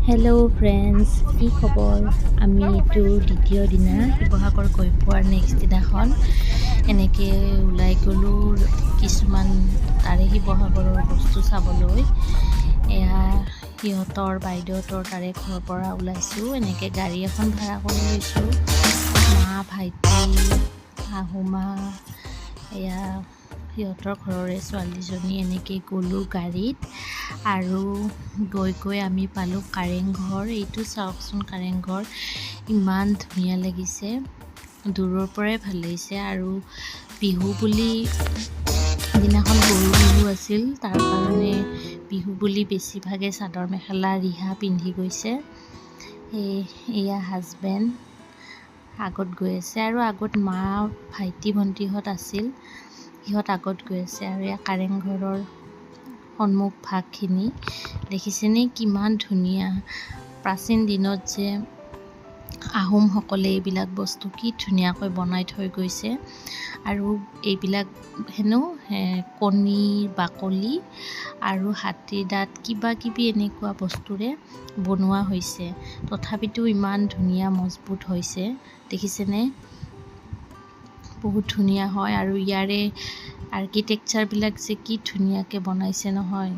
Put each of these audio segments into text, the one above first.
Hello' friends, কি খবৰ? আমি এইটো দ্বিতীয় দিনা শিৱসাগৰ গৈ পোৱাৰ নেক্সট দিনাখন এনেকৈ ওলাই গ'লোঁ কিছুমান তাৰে শিৱসাগৰৰ বস্তু চাবলৈ। এয়া সিহঁতৰ বাইদেউহঁতৰ তাৰে ঘৰৰ পৰা ওলাইছোঁ। এনেকৈ গাড়ী এখন ভাড়া কৰি লৈছোঁ। মা, ভাইটি, শাহুমা, এয়া সিহঁতৰ ঘৰৰে ছোৱালীজনী, এনেকৈ গ'লোঁ গাড়ীত। আৰু গৈ গৈ আমি পালোঁ কাৰেংঘৰ। এইটো চাওকচোন, কাৰেংঘৰ ইমান ধুনীয়া লাগিছে, দূৰৰ পৰাই ভাল লাগিছে। আৰু বিহু বুলি দিনাখন গৰু বিহু আছিল, তাৰ কাৰণে বিহু বুলি বেছিভাগে চাদৰ মেখেলা, ৰিহা পিন্ধি গৈছে। এই এয়া হাজবেণ্ড আগত গৈ আছে আৰু আগত মা, ভাইটি, ভণ্টিহঁত আছিল, সিহঁত আগত গৈ আছে। আৰু এয়া কাৰেংঘৰৰ সন্মুখ ভাগখিনি দেখিছেনে, কিমান ধুনীয়া! প্ৰাচীন দিনত যে আহোমসকলে এইবিলাক বস্তু কি ধুনীয়াকৈ বনাই থৈ গৈছে। আৰু এইবিলাক হেনো কণীৰ বাকলি আৰু হাতীৰ দাঁত, কিবা কিবি এনেকুৱা বস্তুৰে বনোৱা হৈছে। তথাপিতো ইমান ধুনীয়া মজবুত হৈছে, দেখিছেনে? বহুত ধুনীয়া হয়। আৰু ইয়াৰে আৰ্কিটেকচাৰবিলাক যে কি ধুনীয়াকৈ বনাইছে নহয়,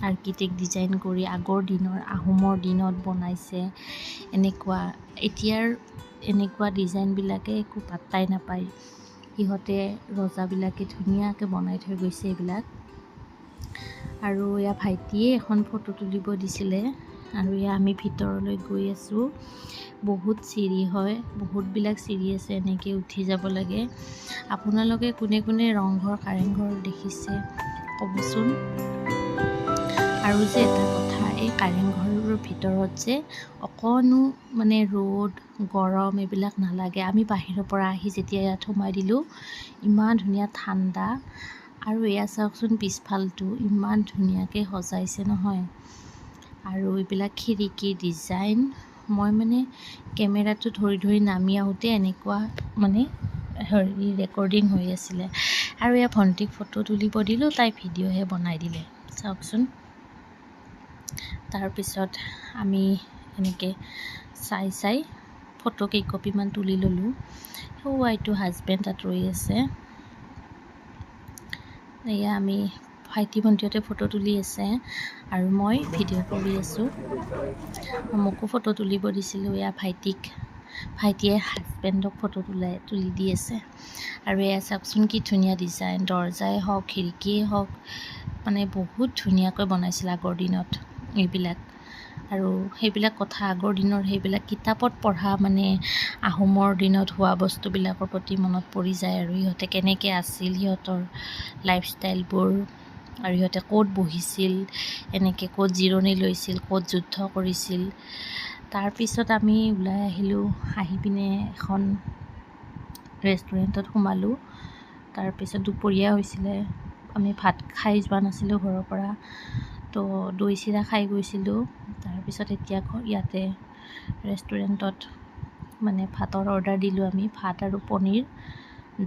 আৰ্কিটেক্ট ডিজাইন কৰি আগৰ দিনৰ আহোমৰ দিনত বনাইছে এনেকুৱা। এতিয়াৰ এনেকুৱা ডিজাইনবিলাকে একো পাত্তাই নাপায়। সিহঁতে ৰজাবিলাকে ধুনীয়াকৈ বনাই থৈ গৈছে এইবিলাক। আৰু এয়া ভাইটিয়ে এখন ফটো তুলিব দিছিলে। আৰু এয়া আমি ভিতৰলৈ গৈ আছোঁ। বহুত চিৰি হয়, বহুতবিলাক চিৰি আছে, এনেকৈ উঠি যাব লাগে। আপোনালোকে কোনে কোনে ৰংঘৰ, কাৰেংঘৰ দেখিছে ক'বচোন। আৰু যে এটা কথা, এই কাৰেংঘৰৰ ভিতৰত যে অকণো মানে ৰ'দ, গৰম এইবিলাক নালাগে। আমি বাহিৰৰ পৰা আহি যেতিয়া ইয়াত সোমাই দিলোঁ, ইমান ধুনীয়া ঠাণ্ডা। আৰু এয়া চাওকচোন, পিছফালটো ইমান ধুনীয়াকৈ সজাইছে নহয়। আৰু এইবিলাক খিৰিকীৰ ডিজাইন, মই মানে কেমেৰাটো ধৰি ধৰি নামি আহোঁতে এনেকুৱা মানে হেৰি ৰেকৰ্ডিং হৈ আছিলে। আৰু এয়া ভণ্টিক ফটো তুলিব দিলোঁ, তাই ভিডিঅ'হে বনাই দিলে, চাওকচোন। তাৰপিছত আমি এনেকৈ চাই চাই ফটো কেইকপিমান তুলি ল'লোঁ। সৌ এইটো হাজবেণ্ড তাত ৰৈ আছে। এয়া আমি ভাইটি ভণ্টিহঁতে ফটো তুলি আছে আৰু মই ভিডিঅ' কৰি আছোঁ। মোকো ফটো তুলিব দিছিলোঁ। এয়া ভাইটিক, ভাইটিয়ে হাজবেণ্ডক ফটো তুলি দি আছে। আৰু এয়া চাওকচোন, কি ধুনীয়া ডিজাইন, দৰ্জাই হওক, খিৰিকীয়েই হওক, মানে বহুত ধুনীয়াকৈ বনাইছিল আগৰ দিনত এইবিলাক। আৰু সেইবিলাক কথা আগৰ দিনৰ সেইবিলাক কিতাপত পঢ়া, মানে আহোমৰ দিনত হোৱা বস্তুবিলাকৰ প্ৰতি মনত পৰি যায়। আৰু সিহঁতে কেনেকৈ আছিল, সিহঁতৰ লাইফষ্টাইলবোৰ, আৰু সিহঁতে ক'ত বহিছিল, এনেকৈ ক'ত জিৰণি লৈছিল, ক'ত যুদ্ধ কৰিছিল। তাৰপিছত আমি ওলাই আহিলোঁ। আহি পিনে এখন ৰেষ্টুৰেণ্টত সোমালোঁ। তাৰপিছত দুপৰীয়া হৈছিলে, আমি ভাত খাই যোৱা নাছিলোঁ ঘৰৰ পৰা, তো দৈ চিৰা খাই গৈছিলোঁ। তাৰপিছত এতিয়া ইয়াতে ৰেষ্টুৰেণ্টত মানে ভাতৰ অৰ্ডাৰ দিলোঁ আমি। ভাত আৰু পনীৰ,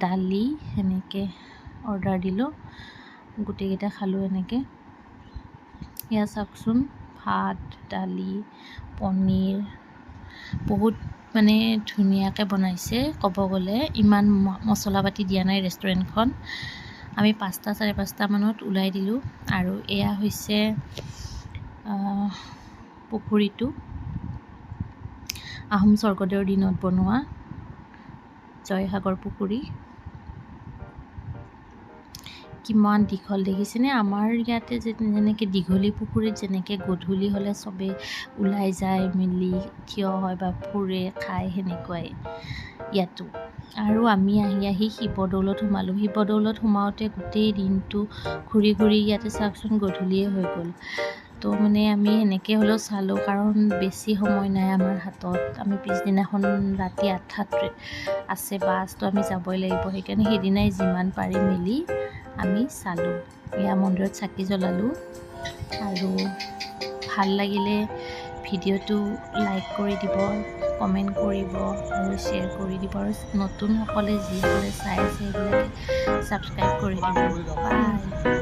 দালি সেনেকৈ অৰ্ডাৰ দিলোঁ। গোটেইকেইটা খালোঁ এনেকৈ। এয়া চাওকচোন, ভাত, দালি, পনীৰ বহুত মানে ধুনীয়াকৈ বনাইছে। ক'ব গ'লে ইমান মছলা পাতি দিয়া নাই ৰেষ্টুৰেণ্টখন। আমি 5টা, 5:30 মানত ওলাই দিলোঁ। আৰু এয়া হৈছে পুখুৰীটো, আহোম স্বৰ্গদেউৰ দিনত বনোৱা জয়সাগৰ পুখুৰী। কিমান দীঘল দেখিছেনে? আমাৰ ইয়াতে যে যেনেকৈ দীঘলী পুখুৰীত যেনেকৈ গধূলি হ'লে চবেই ওলাই যায়, মিলি থিয় হয় বা ফুৰে, খায়, সেনেকুৱাই ইয়াতো। আৰু আমি আহি আহি শিৱদৌলত সোমালোঁ। শিৱদৌলত সোমাওঁতে গোটেই দিনটো ঘূৰি ঘূৰি ইয়াতে চাওকচোন, গধূলিয়ে হৈ গ'ল। তো মানে আমি সেনেকৈ হ'লেও চালোঁ, কাৰণ বেছি সময় নাই আমাৰ হাতত। আমি পিছদিনাখন ৰাতি 8টাত আছে বাছটো, আমি যাবই লাগিব। সেইকাৰণে সেইদিনাই যিমান পাৰি মেলি আমি চালোঁ। এয়া মন্দিৰত চাকি জ্বলালোঁ। আৰু ভাল লাগিলে ভিডিঅ'টো লাইক কৰি দিব, কমেণ্ট কৰিব আৰু শ্বেয়াৰ কৰি দিব। আৰু নতুনসকলে, যিসকলে চাই আছে, সেইবিলাকে ছাবস্ক্ৰাইব কৰি দিব। বাই।